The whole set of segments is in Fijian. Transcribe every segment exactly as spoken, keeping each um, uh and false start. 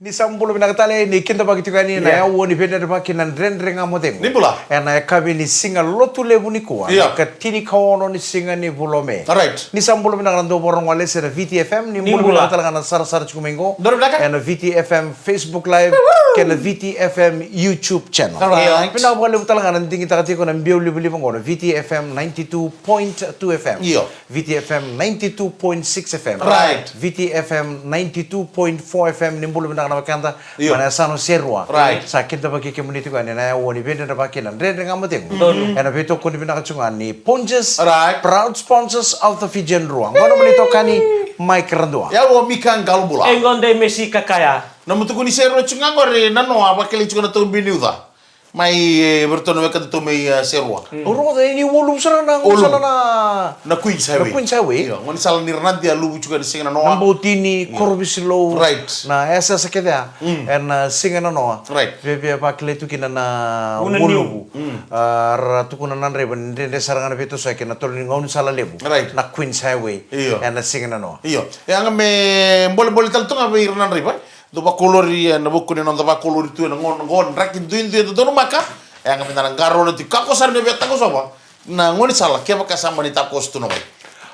Ni sa bula vinaka tale, ni kidavaki tiko yani na Ia. aua ni veidredrevaki na Dredre Ga Mo Cegu. Ni bula. Ena yakavi ni siga Lotulevu nikua, Ia. na ka tinikaono ni siga ni vula o Me. Alright. Ni sa bula vinaka na dau vakarorogo wale se na V T F M, ni Ni bula bula. vinaka tale ga na sarasara tiko mai qo. Bula vinaka. Ena V T F M Facebook Live, kei na V T F M YouTube channel. Alright. Vinaka vakalevu tale ga na digitaka tiko na biau livaliva qo na V T F M ninety-two point two F M. Io. V T F M ninety-two point six F M. Right. V T F M ninety-two point four F M, ni bula vinaka na wekada. Io. Mai na yasana o Serua. Right. Sa kidavaki kemuni tiko yani ena aua ni veidredrevaki na Dredre Ga Mo Cegu. Donu. Ena veitokoni vinaka tiko ga ni Ponjas, Right. proud sponsors of the Fijian Drua. Qo na nomuni itokani, Mike Radua. Ia, o Mika Qalobula. E qo dei Mesi Kakaya. Na mutuku ni Serua tiko ga qori, na noa, vakilai tiko na taubi ni uca. Mai, e, vei ratou na wekadatou mai, e, Serua. Mm. Au rogoca e ni waluvu sara na Waluvu. gaunisala na Na Queens Highway. Na Queens Highway. Io, gaunisala ni ra na dia luvu tiko ena siga na noa. Na Botini, Io. Korovisilou. Right. Na yasayasa kece ya. Mm. Ena siga na noa. Right. Via, via vakilai tu kina na Una waluvu. Niu. Mm. A, ra tukuna na draiva ni dredre sara ga na veitosoyaki ena tolo ni gaunisala levu. Right. Na Queens Highway. Io. Ena siga na noa. Io. E yaga me bolebole tale tu ga vei ira na draiva. Dou vakolori, e, na vuku ni noda vakolori tu ena gauna qo, draki duidui e dodonu maka. E yaga me da na qarauna tiko, kakua sara ni via takosova na gaunisala kevaka sa mani takoso tu na wai.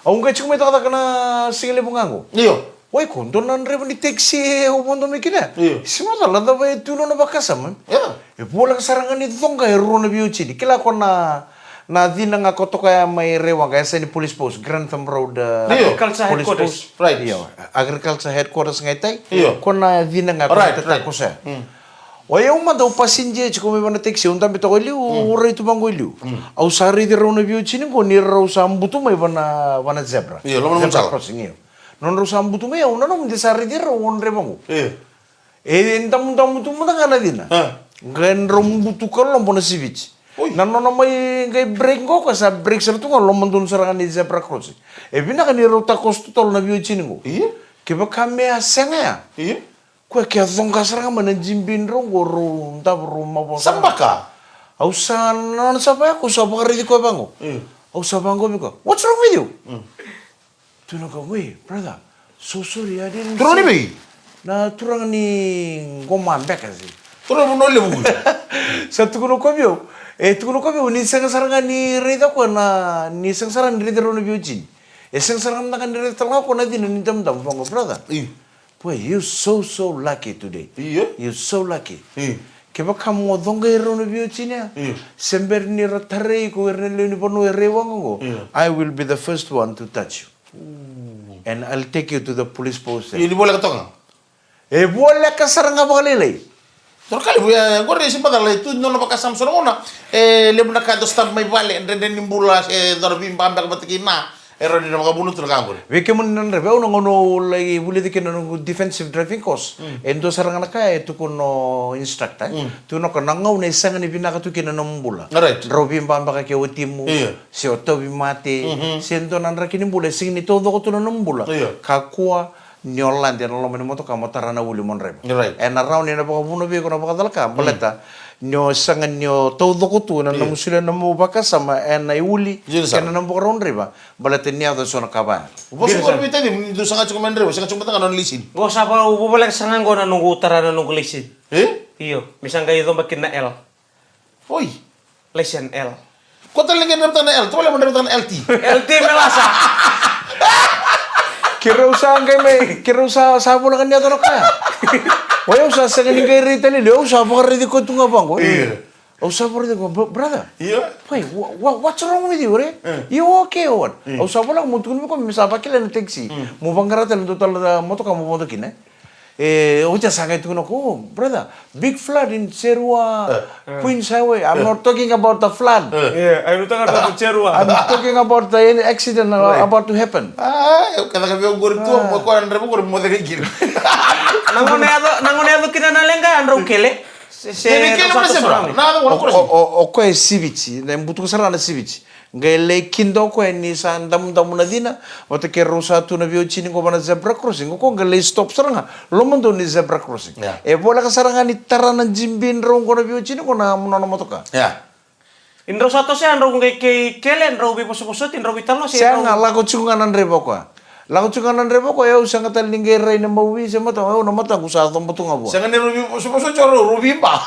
Au qai tiko mai cakacaka na siga levu ga qo. Io. Wai ko, dua na draiva ni taxi e au vodo mai kina. Io. Sega ni macala, cava e tu nona vakasama. Io. E voleka sara ga ni coqa e rua na veiwatini. Kila ko na, na cina ga ko toka ya mai Raiwaqa, e sa ni police post, Grantham Road, uh, Io. Agriculture police Headquarters. Post. Right. Io, Agriculture Headquarters ga e tai. Io. Ko na cina ga ko Right, na right. takoso ya. Mm. O yau mada au passenger tiko mai vana taxi, au dabe toka e liu, Mm. au rai tu vaqo e liu. Mm. Au sa raici rau na veiwatini qo ni rau sa butu mai vana, vana zebra. Io, loma ni Zebra sala. Crossing, io. Nodrau sa butu mai, au nanuma de sa raici rau o draiva qo. Io. E damudamu tu mada ga na cina. A. Qai drau butuka lobo na siviti. Oi. Na nona mai qai brake qo, ka sa brake sara tu ga lomadonu sara ga ni zebra crossing. E vinaka ni rau takoso totolo na veiwatini qo. Io. Kevaka me a sega ya. Io. Koya ke a coqa sara ga mai na jibi drau qo, rau davo, rau mavoa sara ga. Sabaka. Au sa, na nona sa vaya ko sa vakaraici koya vaqo. Io. Au sa vaqo vei koya. What's wrong with you? Mm. Tukuna o koya, "Wait, brother, so sorry, I didn't see." Turaga ni vei? Na turaga ni qoma beka se. Turaga ni Vanua Levu. Sa tukuna o koya vei au. E tukuna o koya vei au, ni sega sara ga ni raica o koya na, ni sega sara ga ni raica rau na veiwatini. E sega sara ga ni raica tale ga o koya na cina ni damudamu, vaqo, brother. Io. Boy, you so, so lucky today. Io. You so lucky. Io. Kevaka mo coqa e rau na veiwatini ya. Io. Se bera ni ra tarai iko o ira na lewe ni vanua e Raiwaqa qo. Io. I will be the first one to touch you. Ooh. And I'll take you to the police post there. Io, ni voleka toka ga. E voleka sara ga vakalailai. Toro kalivu, e, qori se macala, e tu nona vakasama so na gauna. E levu na ka e dau stab mai vale, dredre ni bula, se dau na veibabeka vata kei na. E rawa ni na vakavuna tu na ka qori. Vei kemuni na draiva, au na gauna au lai vulica kina na noqu defensive driving course. Mm. E dua sara ga na ka e tukuna o instructor, e. Mm. Tukuna o koya na gauna e sega ni vinaka tu kina na nomu bula. Right. Drau veibabeka kei watimu, Io. se o tauvimate, Mhm. se dua na draki ni bula, e sega ni taucoko tu na nomu bula. Io. Kakua ni o lade ena loma ni motoka mo tara na uli mo draiva. Right. Ena rawa ni na vakavuna vei iko na vakacalaka, Mm. baleta ni o sega ni o taucoko tu ena Io. nomu solia na nomu vakasama ena iuli, Io, sara. kei na nomu vakarau draiva, baleta ni yaco eso na ka vaya. Vosa Io, qori sara. vei tacimu, ni dou saga tiko mai draiva, sega tiko mai taga na nona license. Qo sa va, au voleka sara ga qo na noqu tara na noqu license. E? Io, me sa qai coba kina na L. Oi. License L. Ko tale qai draivataka na L, tavale mo draivataka na L T. L T me lasa. Keirau sa qai mai, keirau sa, sa voleka ni yaco na ka. O yau sa sega ni qai rai tale, au sa vakaraici koya tu ga vaqo. Io. Au sa vakaraici koya, "Bro-, brother." Io. Wait, wha-, wha-, what's wrong with you, re? Eh. You okay or what? Io. Au sa voleka mo tukuna vei koya me sa vakila na taxi. Mm. Mo vaqara tale na dua tale na motoka mo vodo kina. E, oti a sa qai tukuna o koya, "Oh, brother, big flood in Serua, Eh. Queens Highway." I'm Eh. not talking about the flood. Eh. Yeah, I'm not talking about Serua. I'm talking about the any accident uh, Right. about to happen. Ah, e, kevaka vei au qori tu, Ah. mo koya na draiva qori mo cega kina. Na gauna yaco, na gauna yaco kina na leqa, drau kele. Se, se, Kele, kele, drau sa me se toso bra. Na gauna O, qori. o, o, o koya e siviti, na butuka sara na siviti. Qai lai kida o koya ni sa damudamu na cina, vata kei rau sa tu na veiwatini qo va na zebra crossing, o koya qai lai stop sara ga lomadonu ni zebra crossing. Yeah. E voleka sara ga ni tara na jibi drau qo na veiwatini qo na nona motoka. Yeah. Ni drau sa toso ya, drau qai kei kele, drau veivosovosoti, drau veitalanoa, se Sega, drau lako tiko ga na draiva o koya. Lako tiko ga na draiva ko, e, au sega tale ni qai rai na mawi se mata, au na mataqu sa coba tu ga vua. Sega ni rau vi-, so, so, so, rau, rau viba.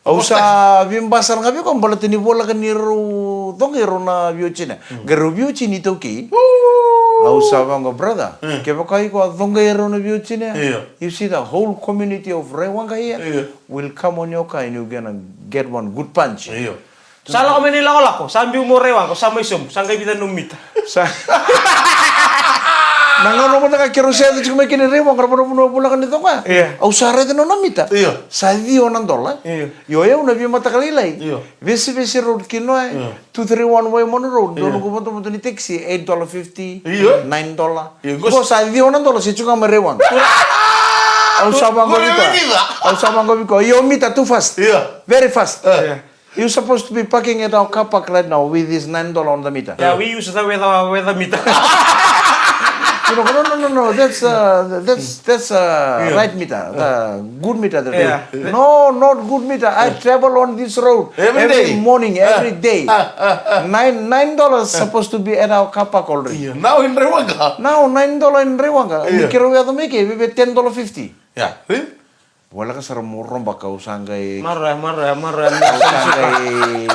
Au sa viba sara ga vei koya baleta ni voleka ni rau coqai rau na veiwatini. Mm. Qai rau veiwatini iTaukei. Ooh. Au sa vaqo, brother. Mm. Kevaka iko a coqai rau na veiwatini. Io. You see the whole community of Raiwaqa here, io, will come on your car and you're gonna get one good punch. Io. Sa lako mai na ilakolako, sa biu mai Raiwaqa, sa mai sobu, sa qai vica na nomu mita. Sa na gauna mada ga keirau sa yaco tiko mai kina i Raiwaqa, na vanua vulaka ni coqa. Io. Au sa raica na nona mita. Io. Sa ciwa na dola. Io. Io, au na veimataka lailai. Io. Vesivesi road kina, e. Io. Two three one Waimanu Road, io, donu qo vodovodo ni taxi, eight dollar fifty, io, nine dollar. Io, qo sa ciwa na dola, se tiko ga mai Raiwaqa. Au sa vaqo vei koya. Au sa vaqo vei koya. Your meter too fast. Io. Very fast. Io. You supposed to be parking at our car park right now with this nine dollar on the meter. Yeah, we use the weather, weather meter. You know, no, no, no, no. That's, uh, that's, that's, uh, yeah, right meter. The good meter that, yeah, day. No, not good meter. I travel on this road every day, every morning, every day. Nine, nine dollars supposed to be at our car park already. Yeah. Now in Raiwaqa. Now nine dollar in Raiwaqa. Yeah. Ni keirau yaco mai ke, veve ten dollar fifty. Yeah. Really? Voleka sara mo robaka, au sa qai, maroroya, maroroya, maroroya, au sa qai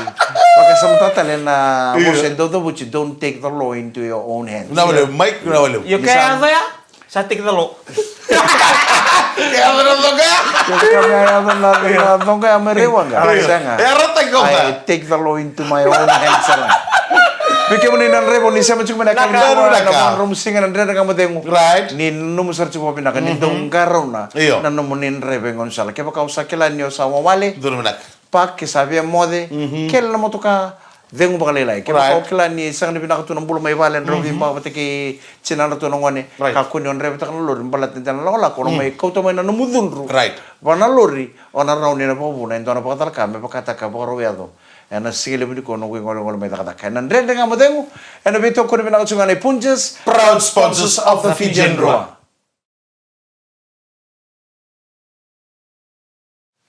vakasamataka tale na, yeah, vosa e dau cavuti, don't take the law into your own hands. Na wale, Mike, na wale. Io, ke yaco ya, sa take the law. Ke yaco na coqa ya. Ke yaco na, na coqa ya mai Raiwaqa. Io. Sega. E, arataki koqa. I take the law into my own hands sara. Vei kemuni na draiva ni sema tiko mai na, vinaka, kalima, vinaka, na nomu siga na Dredre Ga Mo Cegu. Right. Ni nanuma sara tiko vinaka, ni dau qarauna, io, na nomuni draiva e gaunisala. Kevaka o sa kila ni o sa wawale, donu vinaka, park ke sa via moce, mhm, kele na motoka, cegu vakalailai. Kevaka, right, o kila ni sega ni vinaka tu na bula mai vale, drau, mhm, veiba vata kei tinadratou na gone, right, kakua ni o draivataka na lori baleta ni da na lakolako, o na, mm, mai kauta mai na nomu cudru. Right. Vaka na lori, o na rawa ni na vakavuna e dua na vakacalaka me vakataka vakarau yaco ena sigalevu nikua, noqu igolegole mai cakacaka. Ena Dredre Ga Mo Cegu, ena veitokoni vinaka tiko ga nei Punjas, proud sponsors of the Fijian Drua.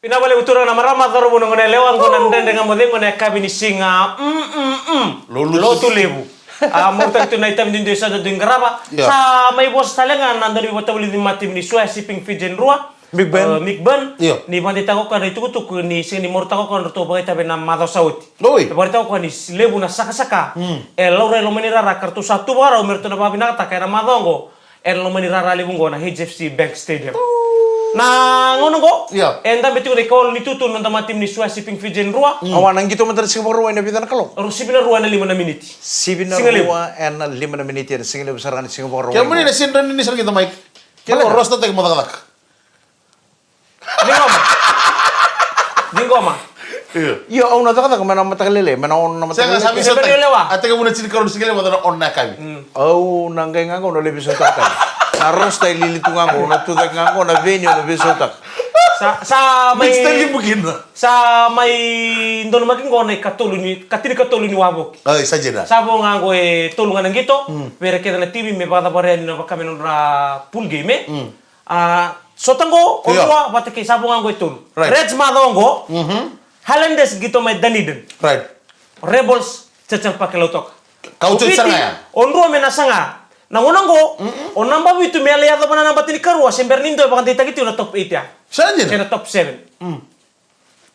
Vinaka vakalevu turaga na marama, cauravou, na gone yalewa, qo na Dredre Ga Mo Cegu ena yakavi ni siga, mm, mm, mm, Lotu, Lotulevu. A, marautaki tu na itavi duidui sa dau qarava. Io. Sa mai vosa tale ga na dauniveivakatavulici ni matimi ni Swire Shipping Fijian Drua. Mick Byrne. Uh, Mick Byrne. Io. Ni vakadeitaka o koya na itukutuku ni sega ni marautaka o koya na nodratou vakaitavi ena macawa sa oti. Oi. E vakaraitaka o koya ni s-, levu na sakasaka, mm, e laurai loma ni rara ka ratou sa tu vakarau me ratou na vakavinakataka ena macawa oqo ena loma ni rara levu oqo na H F C Bank Stadium. Na gauna oqo, io, e dabe tiko na ikawalu ni tutu na noda matimi ni Swire Shipping Fijian Drua. Mm. Au a na qito mada na Siga Vakarauwai ena vica na kaloko? Rua, sivi na rua ena lima na miniti. Sivi na rua ena lima na miniti ena sigalevu sara ga ni Siga Vakarauwai. Kemuni na sidra ni sara qito mai. Kila. Rosta taki mo cakacaka. Ciqoma. Ciqoma. Io. Io, au na cakacaka mai na mataka lailai, mai na ono na mataka lailai. Sega, sa veisautaki. A teke vuna tinikarua ni siga levu, na ono na yakavi. Mm. Au na qai ga qo na lai veisautaka tale. Na rosta e lili tu ga qo, na tucake ga qo, na veni au na veisautaka. Sa, sa mai, mix tale libu kina. Sa mai donumaki qo na ikatolu ni, katinikatolu ni wavoki. Ai, sa dina. Sa vo ga qo e tolu ga na qito, mm, vei ira kece na timi me vakacavara yani na vakame nodra pool game, e? Mm. A, Sota qo, o, io, rua, vata kei sa vo ga qo e tolu. Right. Reds macawa qo. Mhm. Highlanders qito mai Dunedin. Right. Rebels, Churchill Park e Lautoka. Kau tu. O Viti, sara ya, o Drua me na saga. Na gauna qo, mm-mm, o naba vitu me lai yaco vua na naba tinikarua, se bera ni dua e vakadeitaki tiko na top eight ya. Sa dina. Se na top seven. Mm.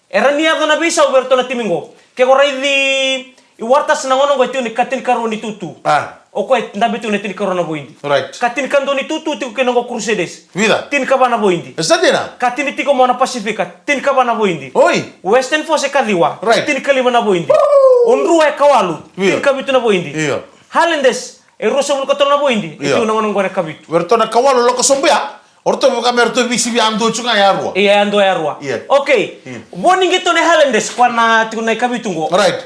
Era ni yaco na veisau vei iratou na timi qo. Ke ko raici i Waratahs na gauna qo e tiko ni katinikarua ni tutu. A. O koya e dabe tu na tinikarua na voidi. Right. Katinikadua ni tutu tiko kina qo Crusaders. Vica? Tinikava na voidi. E sa dina? Katini tiko mai na Pasifika, tinikava na voidi. Oi. Western Force e kaciwa. Right. Tinikalima na voidi. Woo! O Drua e kawalu. Vica? Tinikavitu na voidi. Io. Highlanders e ruasagavulu ka tolu na voidi. Io. E tiko na gauna qo na kavitu. Vei iratou na kawalu lako sobu ya. O ratou vaka me ratou veisivi yadua tu ga yarua. Ia, yadua yarua. Ia. Okay. Hmm. Vo ni qito na Highlanders, koya na tiko na ikavitu qo. Right.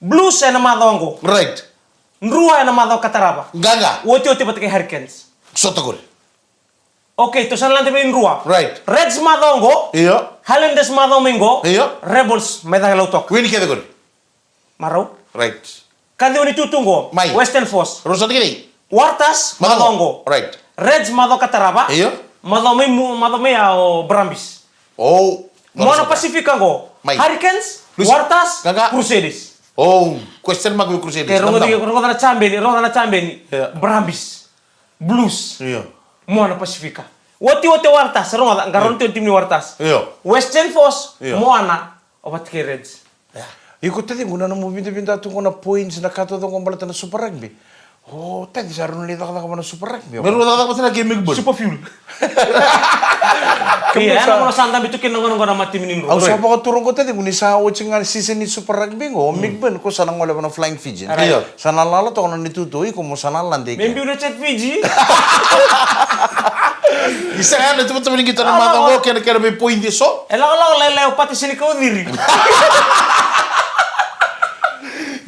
Blues ena macawa qo. Right. Drua ena macawa ka tarava. Qaqa. Otioti vata kei Hurricanes. Sota qori. Okay, tou sa na lade vei Drua. Right. Reds macawa qo. Io. Highlanders macawa mai qo. Io. Rebels mai cake Lautoka. Wini kece qori. Marau. Right. Kaciwa ni tutu qo. Mai. Western Force. Rosot kini. Waratahs, macawa qo. Macawa qo. Right. Reds macawa ka tarava. Io. Macawa mai mu-, macawa mai ya o Brumbies. Oh. Moana Pasifika qo. Mai. Hurricanes, Luis-, Waratahs, Qaqa. Crusaders. Oh, question mark with Crusaders. Ke rogoci, rogoca na champion, rogoca na champion. Yeah. Brumbies. Blues. Io. Moana Pasifika. Oti, oti o Waratahs, rogoca, qarauna tiko na timi ni Waratahs. Io. Western Force, io, Moana, o Vata kei Reds. Iko taciqu, na nomu vidavida tu qo na points, na ka taucoko baleta na Super Rugby. O taci, sa rau na lai cakacaka vua na Super Rugby. Me rau cakacaka vata na kei Melbourne. Super Fuel. Ia, ena gauna sa dabe tu kina na gauna qo na matimi ni drua. Au sa vakatura qo taciqu ni sa oti ga na season ni Super Rugby qo, o Melbourne ko sa na gole vua na Flying Fijian. Right. Io. Sa na lala toka na nona itutu, iko mo sa na lade i ke. Me biu na Jet Fiji. Ni sega na tuvatuva ni qito na macawa qo kei na, kei na veipoidi eso. E lakolako lailai o Pate Senikau Ciri.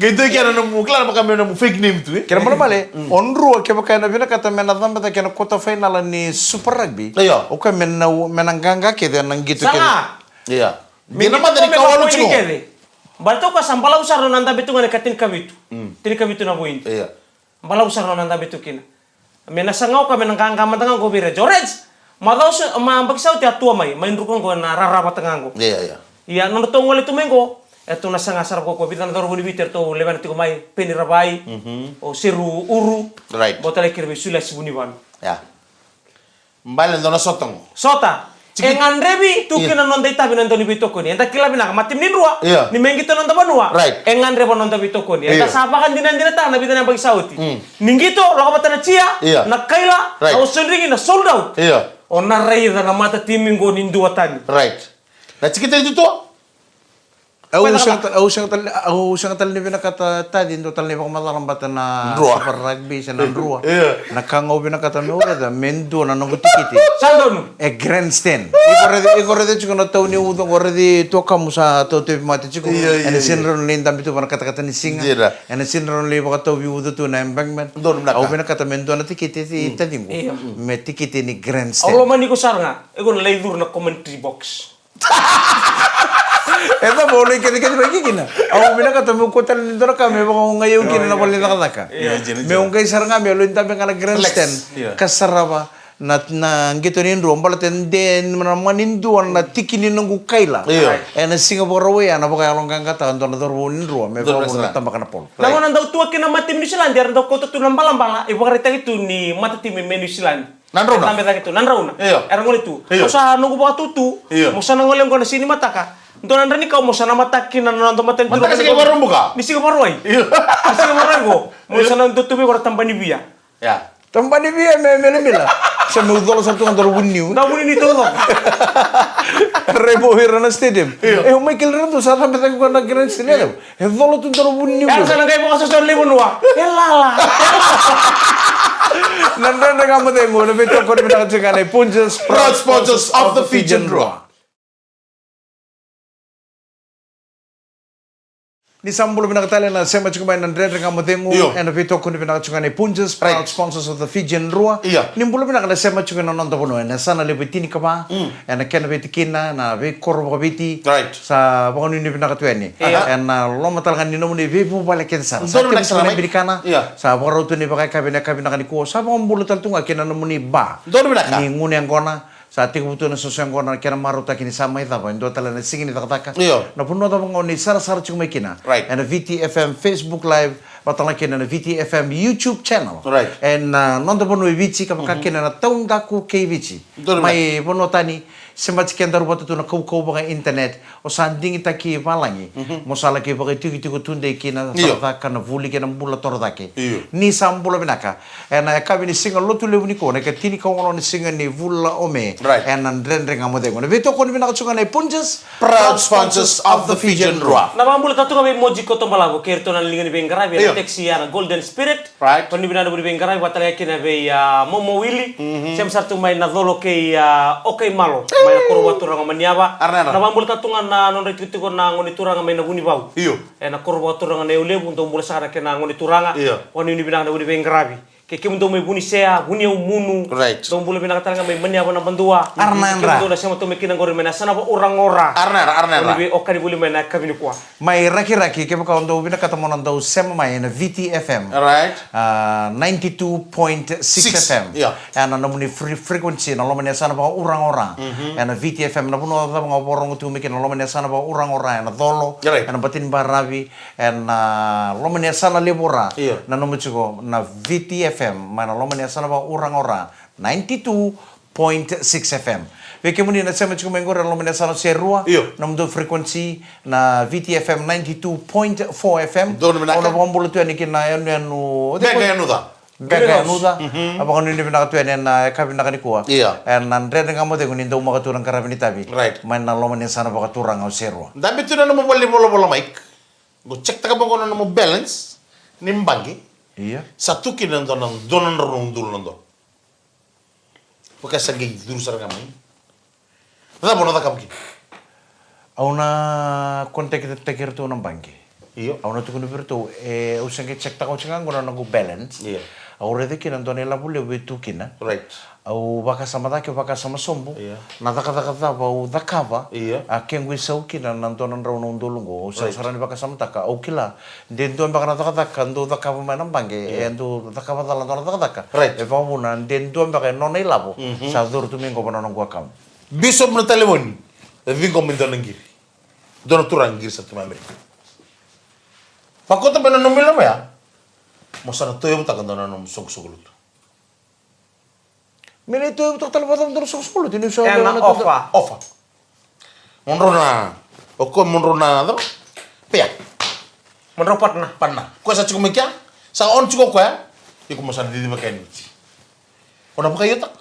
Qai dua kei na nomu, kila na vaka me nomu fake name tu, e? Kena malemale, o Drua kevaka ena vinakata me na cabe cake ena quarter final ni Super Rugby. Io. O koya me na, me na qaqa kece ena qito kece. Saga. Io. Me qito me na ka walu tiko kece. Baleta o koya sa balavu sara na nona dabe tu ga na ka tinikavitu. Mm. Tinikavitu na points. Io. Balavu sara na nona dabe tu kina. Me na saga o koya me na qaqa mada ga qo vei Reds. O Reds, macawa sa, ma yabaki sa oti a tua mai, mai druka qo na rara vata ga qo. Ia, ia. Ia, nodratou gole tu mai qo, e tu na saga sara vaka o koya, vica na cauravou ni Viti eratou lewena tiko mai, Peni Ravai, mhm, o Seru Uru, right, botale kei ira vei Suliasi Vunivalu. Ia. Bale dua na sota qo. Sota. Tiki-, e gadrevi tu kina na noda itavi na dau ni veitokoni. Eda kila vinaka, matimi ni Drua. Io. Ni me qito na noda vanua. Right. E gadreva na noda veitokoni. Io. Eda sa vakadinadinataka na vica na yabaki sa oti. Mm. Ni qito, lako vata na tia, io, na kaila, right, na osodrigi, na sold out. Io. O na raica na matatimi qo ni duatani. Right. Na tikite i tutua? Au sega tale, au sega tale, au sega tale ni vinakata taci dua tale ni vakamacala vata na Drua. Super Rugby se na Drua. Io. Na ka ga au vinakata meu raica, me dua na noqu tikiti. Sa donu. E grandstand. Iko raica, iko raica tiko na tau ni uca qo, raica tu o kamu sa tautevi mate tiko. Io, io, io. Ena sega ni rawa ni lai dabe tu vua na katakata ni siga. Dina. Ena sega ni rawa ni lai vakatauvi uca tu na embankment. Donu vinaka. Au vinakata me dua na tikiti, mm, taciqu. Io. Me tikiti ni grandstand. Au lomani iko sara ga. Iko na lai curu na commentary box. E cava o lai kecekece vaki kina? Au vinakata meu kua tale ni dua na ka me vakaogai au kina na vale ni cakacaka. Io, io, io. Meu qai sara ga meu lai dabe ga na grandstand. Flex. Io. Ka sarava na, na qito ni Drua, baleta de na mani dua na tiki ni noqu kaila. Io. Ena siga Vakarauwai, ena vakayaloqaqataka dua na cauravou ni Drua me vakavuna na tabaka na polo. Right. Na gauna dau tu kina na matatimi Niusiladi, era dau kauta tu na balabala, e vakaraitaki tu ni matatimi mai Niusiladi. Nadrouna. Tabe cake tu, Nadrouna. Io. Era gole tu. Io. Mo sa noqu vakatutu. Io. Mo sa na gole qo na siga ni mataka. Dua na drau ni kau mo sa na mataki na noda matanitu. Mataka siga Vakaraubuka. Ni siga Vakarauwai. Io. Ni siga Vakarauwai qo. Mo sa na dua tu vei qo na Tabanivia. Ia. Tabanivia me, me milamila. Sa meu cola sara tu ga dua na vuniniu. Na vuniniu taucoko. Rai mo ira na stadium. Io. E, o Michael Radu sa tabe cake qo na grandstand. E cola tu dua na vuniniu. Era sa na qai vakasoso na lei vanua. E lala. Na Dredre Ga Mo Cegu, na veitokoni vinaka tiko ga nei Punjas, proud sponsors of the Fijian Drua. Ni sa bula vinaka tale na sema tiko mai na Dredre Ga Mo Cegu, io, ena veitokoni vinaka tiko ga nei Punjas, right, proud sponsors of the Fijian Drua. Io. Ni bula vinaka na sema tiko ena noda vanua, ena yasana levu e tinikava, mm, ena kena veitikina, na veikoro vakaviti. Right. Sa vakanuinui vinaka tu yani. Io. Ena loma tale ga ni nomuni veivuvale kece sara. Sa tevu tiko na binikana. Io. Sa vakarau tu ni vakayakavi ena yakavi vinaka nikua. Sa vakabula tale tu ga kina nomuni ba. Donu vinaka. Ni gunu yaqona. Sa tekivu tu na soso yaqona na kena marautaki ni sa mai cava e dua tale na siga ni cakacaka. Io. Na vanua cava ga o ni sarasara tiko mai kina. Right. Ena VTFM Facebook Live, vata tale ga kina na VTFM YouTube channel. Right. Ena, ah, noda vanua e Viti, ka vaka, mhm, kina na taudaku kei Viti. Donu vinaka. Mai vanua tani, semati kedaru vata tu na kaukauwa vaka internet, o sa digitaki valagi. Mhm. Mo sa laki vakaitikotiko tudei kina, io, cakacaka, na vuli kei na bula torocake. Io. Ni sa bula vinaka. Ena yakavi ni siga Lotulevu nikua, na ikatinikaono ni siga ni vula o Me. Right. Ena Dredre Ga Mo Cegu, na veitokoni vinaka tiko ga nei Punjas, proud sponsors of the Fijian Drua. Na vakabula tale tu ga vei Moji Kotobalavu kei iratou na liga ni veiqaravi, io, na taxi ya na Golden Spirit. Right. Koni vinaka na vuni veiqaravi vata tale ga kina vei, ah, Momo Wili. Mhm. Sema sara tu mai na Colo kei, ah, Okaimalo. Mai na koro vakaturaga o Maniava. Ara, ara. Na vakabula tale tu ga na nodra itikotiko na gone turaga mai na Vunivau. Io. Ena koro vakaturaga na Yau Levu, dou bula saka na kena gone turaga. Io. Vakanuinui vinaka na vuni veiqaravi. Kei kemudou mai Vunisea, Vuniyaumunu. Right. Dou bula vinaka tale ga mai Maniava na Badua. Ara na yadra. Kemudou na sema tu mai kina qori mai na yasana vaka Uragora. Ara na yadra, ara na yadra. Oni vei Okanivuli mai na yakavi nikua. Mai Rakiraki, kevaka o dou vinakata mo na dau sema mai ena VTFM. Right. Ah, ninety-two point six FM. Six, yeah. Ena nomuni free frequency, na loma ni yasana vaka Uragora. Mhm. Ena VTFM, na vanua cava ga o vakarorogo tu mai kina, na loma ni yasana vaka Uragora, ena Colo, right, ena Batanibaravi, ena, ah, loma ni yasana levu o Ra. Io. Na nomu tiko na VTFM. F M, mai na loma ni yasana vakauraga o Ra, ninety-two point six F M. Vei kemuni na sema tiko mai qori na loma ni yasana o Serua, io, nomudou frequency na V T F M ninety-two point four F M. Donu vinaka. Au na vakabula tu yani ki na yanuyanu. Beka Yanuca. Beka Yanuca. Mhm. A vakanuinui vinaka tu yani ena yakavi vinaka nikua. Ia. Ena Dredre Ga Mo Cegu ni daumaka tu na qaravi ni tavi. Right. Mai na loma ni yasana vakaturaga o Serua. Dabe tu na nomu valenivolavola, Mike. Qo check taka vaqo na nomu balance ni baqe. Ia. Sa tu kina dua na, dua na drau na udolu na dola. Vaka sa qai curu sara ga mai. Cava o na cakava kina? Au na contact-taki iratou na baqe. Io. Au na tukuna vei iratou, e, au se qai check-taka oti ga qo na noqu balance. Io. Au raica kina dua na ilavo levu e tu kina. Right. Au vakasama cake, vakasama sobu. Io. Na cakacaka cava au cakava. Io. A kequ isau kina na dua na drau na udolu qo. Au sa, right, sara ni vakasamataka. Au kila. De dua beka na cakacaka dou cakava mai na baqe, io, e dou cakava cala dua na cakacaka. Right. E vakavuna, de dua beka e nona ilavo, mhm, sa curu tu mai qo va na noqu account. Bishop na talevoni, e ciqoma e dua na qiri. Dua na turaga qiri sa tu mai Amerika. Vakauta mai na nomu ilavo ya, mo sa na tauyavutaka dua na nomu soqosoqo lotu. Me na itauyavutaka tale vakacava dua na soqosoqo lotu, ni sa, ena, ofa. Ofa. Mo drau na, o koya mo drau na cava? Pea. Mo drau partner. Partner. Koya sa tiko mai kea, sa on tiko o koya, iko mo sa na cicivaka yani oti. O na vakaiotaka?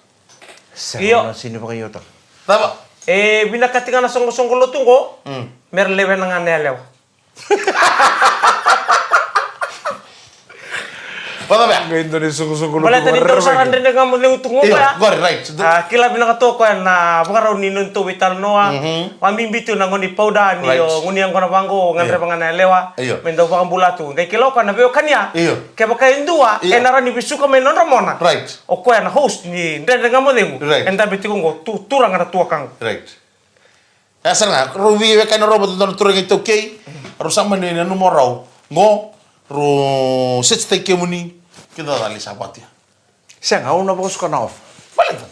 Sega. Io. Au na sega ni vakaiotaka. Cava? E vinakati ga na soqosoqo lotu qo, mm, me ra lewena ga na yalewa. Vata vea. Qai dua na isoqosoqo lotu. Baleta ni dau sara Dredre Ga Mo Cegu tu qo. Io, ya. Qori, right. A, kila vinaka toka o koya na vakarau ni nodatou veitalanoa. Mhm. Vakabibi tu na gone ni Pauda ni, right, o gone yaqona vaqo, o gadreva, io, ga na yalewa. Io. Me dau vakabula tu. Qai kila o koya na veiwekani ya. Io. Kevaka e dua, io, ena rawa ni vesuka mai na nodra mona. Right. O koya na host ni Dredre Ga Mo Cegu. Right. E dabe tiko qo, tu, turaga na tuakaqu. Right. E sara ga, rau veiwekani rau vata dua na turaga iTaukei, rau sa mani nanuma rau. Qo, rau setitaki kemuni, keda cali sa vatia. Sega, au na vakasuka na ofa. Baleta.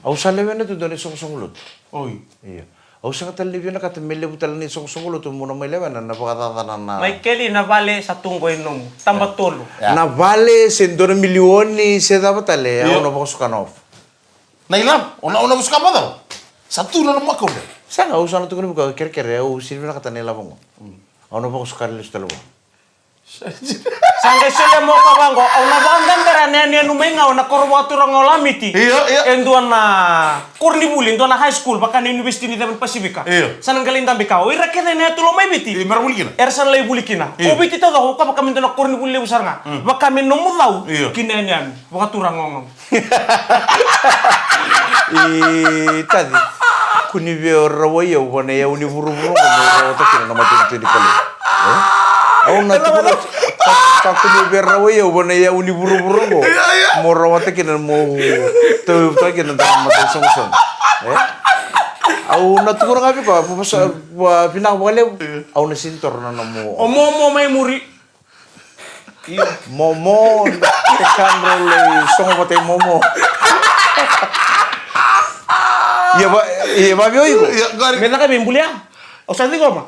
Au sa lewena tu dua na isoqosoqo lotu. Oi. Io. Au sega tale ni vinakata me levu tale na isoqosoqo lotu, mo na mai lewena na vakacacana na. Maikeli, na vale sa tu qo e nomu. Taba tolu. Ia. Na vale se dua na milioni se cava tale, io, au na vakasuka na ofa. Na ilavo, o na, o na vakasuka vakacava? Sa tu na nomu account. Sega, au sa na tukuna vei koya, kerekere, au sega ni vinakata na ilavo qo. Mm. Au na vakasuka lesu tale vua. Sa qai solia mai o koya vaqo, au na vakadabera na yanuyanu mai ga, au na koro vakaturaga o Lamiti. Io, io. E dua na koronivuli, e dua na high school, vaka na University ni Ceva ni Pasifika. Io. Sa na qai lai dabe kina o ira kece na yatu lo mai Viti. Io, me ra vuli kina. Era sa na lai vuli kina. Io. O Viti taucoko, ka vaka me dua na koronivuli levu sara ga. Mm. Vaka me nomu cau, io, ki na yanuyanu. Vakaturaga oqo. I Taci, kua ni via rawai au va na iyau ni vuravura oqo meu rawata kina na matanitu ni Kalou. E? Au na tukuna, ka, ka kua ni via rawai au va na iyau ni vuravura oqo meu rawata kina, meu tauyavutaka kina na mata isoqosoqo. E? Au na tukuna ga vei koya, va, va, va, vinaka vakalevu. Au na sega ni toro na nomu. O momo mai muri. Io. Momo, e ka drau lai sogo vata i momo. Ia va, ia vavio iko. Ia, qori. Me caka me bulia. Au sa ciqoma.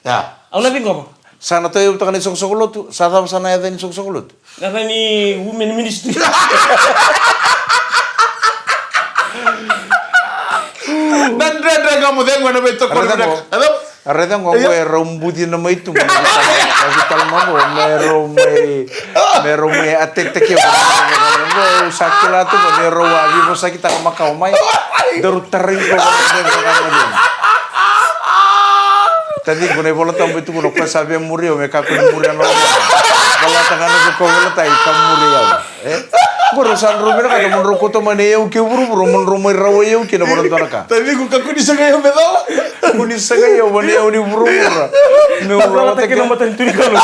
Ia. Au na ciqoma. Sa na tauyavutaka na isoqosoqo lotu, sa cava sa na yaca ni soqosoqo lotu? Yaca ni women ministry. Na Dredre Ga Mo Cegu ena veitokoni vinaka. Raica qo, qo e rau bucina mai tuba na veitalanoa qo, me rau mai, me rau mai attack-taki au. Qo au sa kila tu qo ni rau a veivosakitaka makawa mai. Daru tarai qo. Taciqu, na iVola Tabu e tukuna o koya sa via muri au me kakua ni muri au na lomana. Volata ga na vei koya volata i ka muri au. E? Qori rau sa drau vinakata mo drau kauta mai na iyau kei vuravura mo drau mai rawai au kina vata dua na ka. Taciqu, kakua ni sagai au me cava? Kakua ni sagai au va na iyau ni vuravura. Meu rawata kina na matanitu ni Kalou.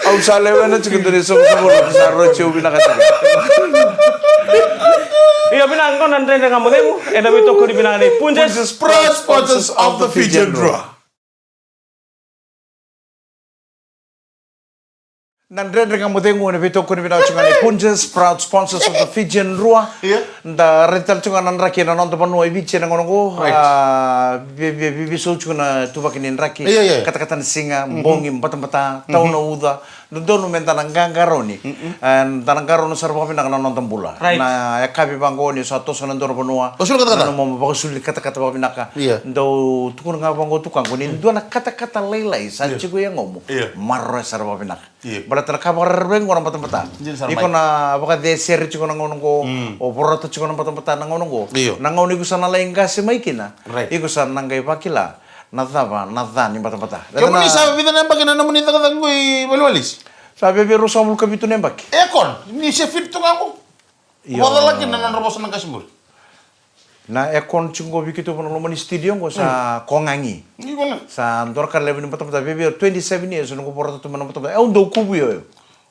Au sa lewena tiko dua na isoqosoqo lotu, sa rauti au vinaka tiko. Io, vinaka, qo na Dredre Ga Mo Cegu ena veitokoni vinaka nei Punjas. Punjas, proud sponsors of the Fijian Drua. Na Dredre Ga Mo Cegu ena veitokoni vinaka tiko ga nei Punjas, proud sponsors of the Fijian Drua. Io. Da raica tale tiko ga na draki ena noda vanua e Viti ena gauna qo. Right. A, via, via, via, via sau tiko na tuvaki ni draki. Io, io. Katakata na siga, mm, bogi, batabata, tau na uca. Dodonu me da na qaqarauni. Mm-mm. E, da na qarauna sara vakavinaka na noda bula. Right. Na yakavi vaqo ni sa toso na dua na vanua. O sulu katakata. Na nomu vakasulu ni katakata vakavinaka. Ia. Dau tukuna ga vaqo tukaqu ni dua na katakata lailai sa tiko e yagomu. Ia. Maroroya sara vakavinaka. Ia. Baleta na ka vakarerevaki qo na batabata. Dina sara mai. Iko na vakacecere tiko na gauna qo. Mm. O vorata tiko na batabata na gauna qo. Io. Na gauna iko sa na lai qase mai kina. Right. Iko sa na qai vakila na cava na ca ni batabata. Kemuni sa vica na yabaki na nomuni cakacaka qo i Valevalesi? Sa viavia ruasagavulu ka vitu na yabaki. Aircon, ni se fit tu ga qo. Io. Vakacalaki na nodra vosa na qase muri. Na aircon tiko qo vei keitou na loma ni studio qo sa kogagi. Ni kona. Sa dua na ka levu ni batabata, viavia twenty seven years noqu vorata tu mai na batabata. Au dau kuvu ioyo.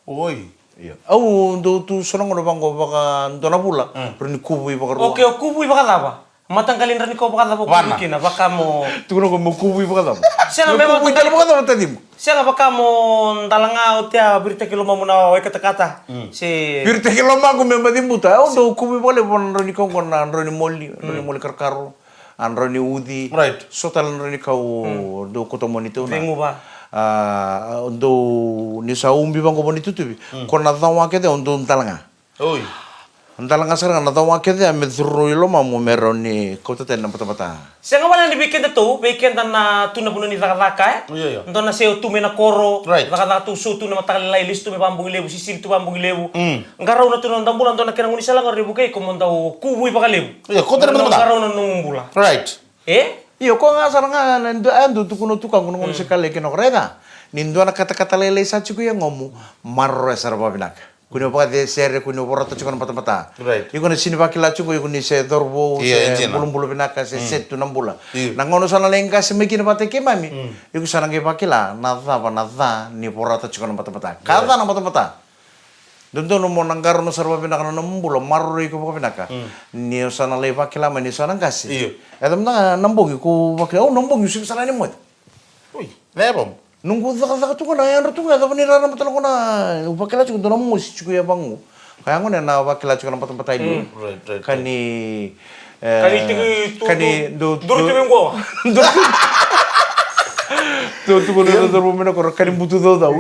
Oi. Io. Au dau tu so na gauna vaqo vaka dua na vula. Mm. Rau ni kuvu i vakarua. Okay, o kuvu i vakacava? Mataqali dra ni kau vakacava o kuvu kina, vaka mo. Tukuna ko mo kuvu i vakacava? Sega, me kuvu i mataqali vakacava tacimu? Sega, vaka mo dala ga o tea viritaki lomamu na wai katakata. Mm. Se viritaki lomamu me macibuta. Au dau kuvu i vakalevu na drau ni kau qo na drau ni moli, drau ni moli karokaro, a drau ni uci. Right. So tale na drau ni kau dau koto moni tu na. Veiguva. A, dau ni sa ubi vaqo voni tutuvi. Mm. Ko na cawa kece au dau dala ga. Oi. Dala ga sara ga na cawa kece a me curu i lomamu me rau ni kauta tani na batabata. Sega wale ni vei keda tou, vei keda na tu na vanua ni cakacaka, e? Io, io. Dua na se o tu mai na koro, right, cakacaka tou so tu na mataka lailai, lesu tu mai vakabogi levu, sisili tu vakabogi levu. Mm. Qarauna tu na noda bula, dua na kena gaunisala qori e vukei iko mo dau kuvu i vakalevu. Io, kauta na batabata. Qarauna na nomu bula. Right. E? Io, ko ga sara ga na dua, e dua tukuna tukaqu na gauna se ka lai kina ko raica. Ni dua na katakata lailai sa tiko i yagomu, maroroya sara vakavinaka. Kua ni vakacecere, kua ni vorata tiko na batabata. Right. Iko na sini vakila tiko, iko ni se cauravou, io, se bulabula vinaka, se set tu na bula. Io. Na gauna sa na lai qase mai kina vata keimami, iko sa na qai vakila na cava na ca ni vorata tiko na batabata. Ka ca na batabata. Dodonu mo na qarauna sara vakavinaka na nomu bula, maroroi iko vakavinaka. Mm. Ni o sa na lai vakila mai ni sa na qase. Io. E cava na bogi ko vakila, au na bogi u sega sara ni moce. Oi, cava? Noqu cakacaka tu ga na yadra tu ga, e cava ni rarama tale ko na, au vakila tiko dua na mosi tiko e vaqo. Ka yago ni na vakila tiko na batabata i liu. Mm. Right, right, right. Ka ni, e, ka ni tiki tu, ka ni tu, duru tu, tiko qo. Duru tu. Duru tu qo na duru mai na koro, ka ni butu caucau.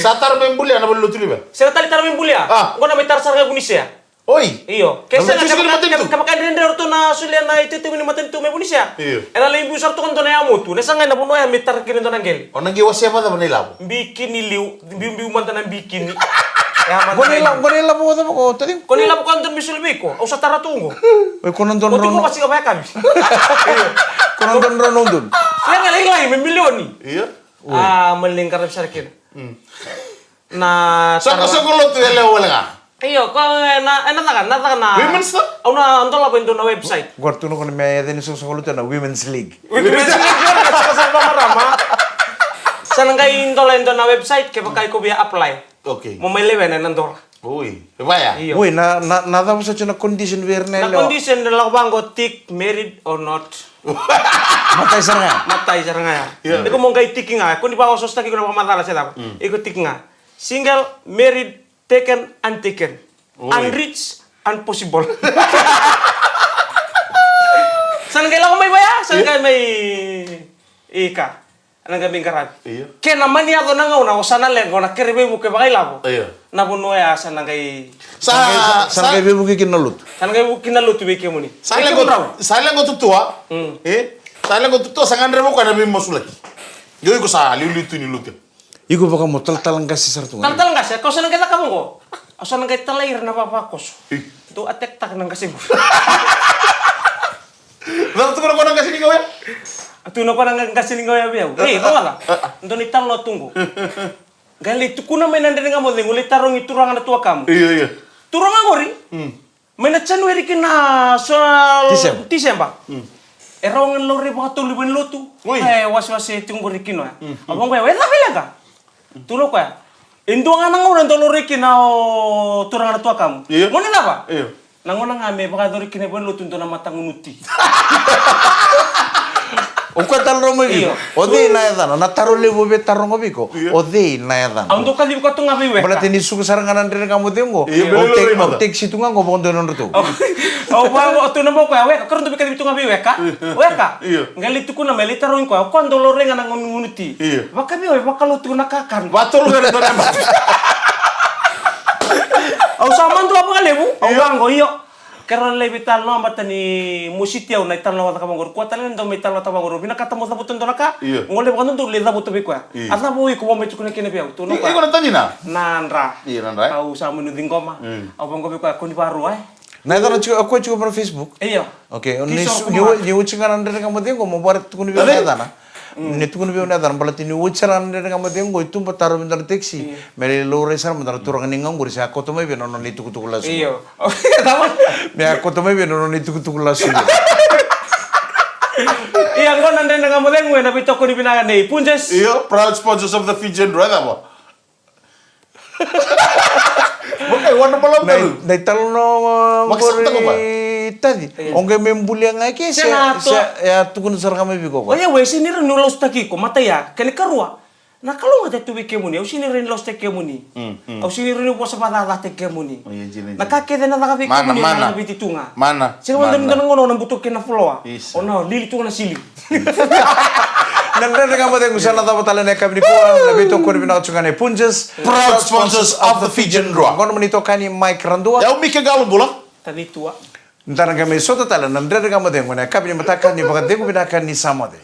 Sa tara mai bulia na vale lotu live. Sega tale tara mai bulia. Ah. Qo na mai tara sara ga e Vunisea. Oi. Io. Ke sega, ke vaka, ke vaka dredre o ratou na solia na iteitei ni matanitu mai Vunisea. Io. E na lai biu sara toka dua na yamotu. Na saga ena vanua ya me tara kina dua na qele. O na qai wasea vakacava na ilavo? Bikini liu, biubiu mada na bikini. Ya mada. Ko na ilavo, ko na ilavo vakacava ko tacegu? Ko na ilavo ko dua me soli vei iko. Au sa tara tu qo. Oi, ko na dua na drau. Ko tiko na siga vakayakavi. Ko na dua na drau na udolu. Sega, lailai me milioni. Io. A, mani lai qaravi sara kina. Mm. Na soqosoqo lotu e lewa wale ga. Io, ko ena, ena caka, na caka na. Women's stuff? Au na dolava e dua na website. Qori tu na kona me yaca ni soqosoqo lotu ena Women's League. Women's League, io, na soqosoqo vamarama. Sa na qai dola e dua na website kevaka iko via apply. Okay. Mo mai lewena ena dola. Oi, e vaya? Io. Oi, na, na, na cava sa tiko na condition vei ira na yalewa? Na condition e lako vaqo, tick, married or not. Matai sara ga ya? Matai sara ga ya. Io. Iko mo qai tick ga, ko ni vakaososotaki iko na vakamacala se cava. Mm. Iko tick ga. Single, married, taken, untaken. Oi. Unreached, unpossible. Sa na qai lako mai vaya, sa na qai mai ika. Na qai mai qaravi. Io. Ke na mani yaco na gauna o sa na leqa, o na kere veivuke vakailavo. Io. Na vanua ya sa na qai. Sa, sa na qai veivuke kina na lotu. Sa na qai veivuke kina na lotu vei kemuni. Sa leqa, sa leqa tutua. Mm. E? Sa leqa tutua, sa gadreva o koya na veimasulaki. Io, iko sa liuliu tu ni lotu. Iko vaka mo talatala qase sara tu ga. Talatala qase, kau sa na qai cakava oqo. Au sa na qai talai ira na vavakoso. Ih. Dou attack-taka na qase qo. Cava tukuna ko na qase ni qau ya? A tukuna ko na qase ni qau ya vei au. Ei, rogoca. Dou ni talo tu qo. Qai lai tukuna mai na dredre ga mo cegu, lai tarogi turaga na tuakamu. Io, io. Turaga qori. Mm. Mai na January kina so December. December. Mm. E rawa ga ni laurai vakatolu i valenilotu. Oi. E wasewase tiko qori kina oya. Mm, mm. A vaqo ya, e cava e leqa? Tukuna o koya. E dua ga na gauna e dau laurai kina o turaga na tuakamu. Io. Mo ni cava? Io. Na gauna ga me vakayacori kina e valenilotu dua na matagunuti. O koya tale rau mai vei iko. Io. O cei na yacana? Na taro levu au via taroga vei iko. Io. O cei na yacana? Au dau kacivi koya tu ga vei Weka. Baleta ni suka sara ga na Dredre Ga Mo Cegu qo. Io, au tek-, au tekisi tu ga qo vakadonudratou. Au vaqo, au tukuna mai o koya, Weka, keirau dau veikacivi tu ga vei Weka. Io. Weka. Io. Qai lai tukuna mai, lai tarogi koya, o koya dau laurai ga na gunu, gunu ti. Io. Vakaviau e vakalou tu na kakana. Vatolu ga na dua na yabaki. Au sa madua vakalevu, au vaqo, io. Keirau lai veitalanoa baleta ni mositi au na italanoa au cakava qori. Kua tale ni dau mai talanoataka vaqori. Au vinakata mo cavuta dua na ka. Io. Qo lai vakadodonu lai cavuta vei koya. Io. A cava o iko vau mai tukuna kina vei au? Tukuna o koya. Iko na tagi na? Nadra. Io, nadra. Au sa mani ciqoma. Mm. Au vaqo vei koya, ko ni varua, e? Na yacana tiko, o koya tiko mai na Facebook? Io. Okay, ni oti ga na Dredre Ga Mo Cegu qo, mo vara tukuna vei au na yacana. Mm. Ni tukuna vei au na yacana, baleta ni oti sara ga na Dredre Ga Mo Cegu qo, i tuba, tarovi dua na tekisi. Io. Me lai laurai sara mada na turaga ni ga qori, se a kauta mai vei na nona itukutuku lasu. Io. Me a kauta mai vei na nona itukutuku lasu. Ia, qo na Dredre Ga Mo Cegu ena veitokoni vinaka nei Punjas. Io, proud sponsors of the Fijian Drua, e cava? Okay, wonderful. Na, na italanoa qori, Taci. Io. O qai me bulia ga ke se, se, e a tukuna sara ga mai vei iko. Oya, au sega ni rawa ni lasutaki iko, matai ya, kena ikarua. Na Kalou ga e tu vei kemuni, au sega ni rawa ni lasutaki kemuni. Mm, mm. Au sega ni rawa ni vosa vakacacataki kemuni. Io, dina, dina. Na ka kece na caka vei kemuni, mana, na viti tu ga. Mana, sega ni dua na gauna o na butuka kina na floor. Isa. O na lili tu ga na ceiling. Na Dredre Ga Mo Cegu sa na cava tale ena yakavi nikua, na veitokoni vinaka tiko ga nei Punjas. Proud sponsors of the Fijian Drua. Qo na nomuni itokani Mike Radua. Ia, o Mike Qalobula. Taci Tua. Da na qai mai sota tale na Dredre Ga Mo Cegu ena yakavi ni mataka. Ni vakacegu vinaka, ni sa moce.